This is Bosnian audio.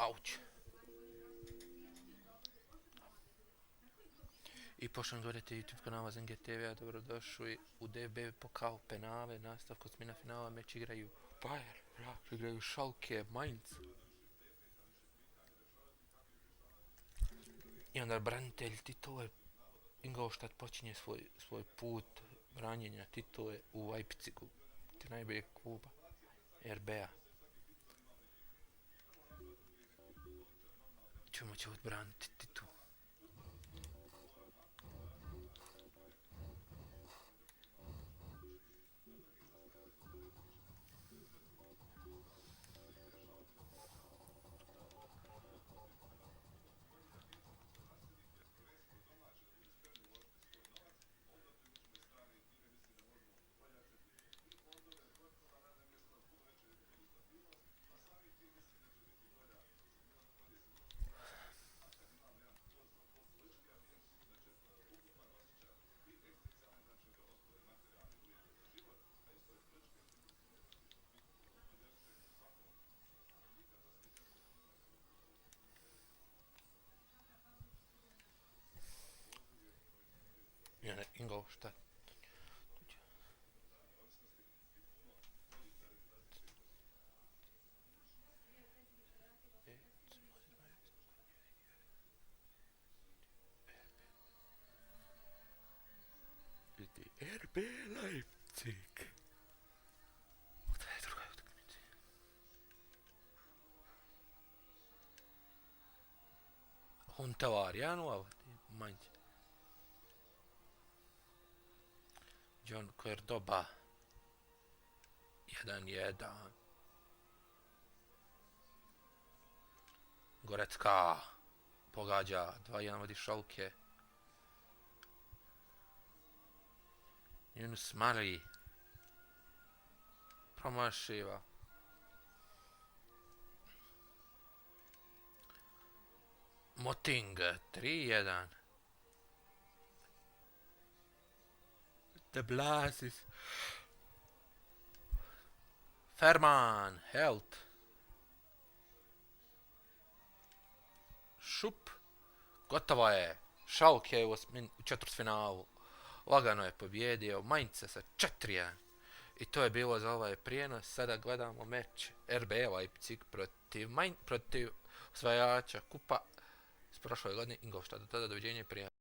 Auć. I poštovani gledajte YouTube kanala ZNG-TV, dobrodošli u Dfb Pokal penale, nastavku Osmina finala, meč igraju igraju Schalke, Mainz. I onda branitelj titule Ingolstadt počinje svoj put branjenja titule u Leipzigu, te najboljeg kluba RB-a. Čemu će odbraniti titul? I onda Ingolstadt. RB Leipzig. Gdje je druga utakmica? Huntelar 1-0, Mainz. John Cordoba 1-1. Gorecka pogađa 2-1 vodi Schalke. Yunus Mali promašiva. Moting 3-1. De Blasis. Ferman, Helt. Šup. Gotovo je. Schalke u četvrtfinalu. Lagano je pobjedio Mainz sa 4-1. I to je bilo za ovaj prijenos. Sada gledamo meč RB Leipzig protiv osvajača kupa s prošle godine Ingolstadt. Do tada doviđenja i prijatelja.